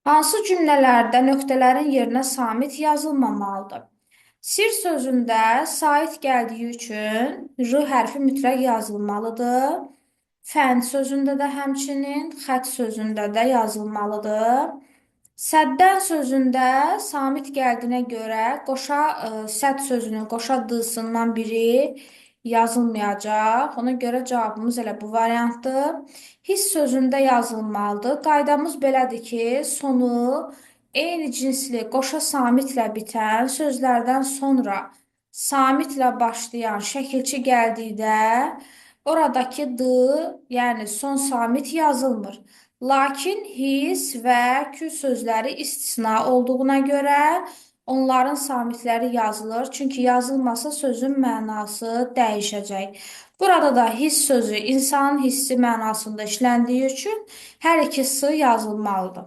Hansı cümlələrdə nöqtələrin yerinə samit yazılmamalıdır? Sir sözündə sait gəldiyi üçün R hərfi mütləq yazılmalıdır. Fənd sözündə də həmçinin, xət sözündə də yazılmalıdır. Səddən sözündə samit gəldiyinə görə qoşa səd sözünün qoşa d-sından biri yazılmayacaq. Ona görə cavabımız elə bu variantdır. Hiss sözündə yazılmalıdır. Qaydamız belədir ki, sonu eyni cinsli qoşa samitlə bitən sözlərdən sonra samitlə başlayan şəkilçi gəldikdə oradakı d, yəni son samit yazılmır. Lakin his və kül sözləri istisna olduğuna görə onların samitləri yazılır. Çünki yazılmasa sözün mənası dəyişəcək. Burada da his sözü insanın hissi mənasında işləndiyi üçün hər iki s yazılmalıdır.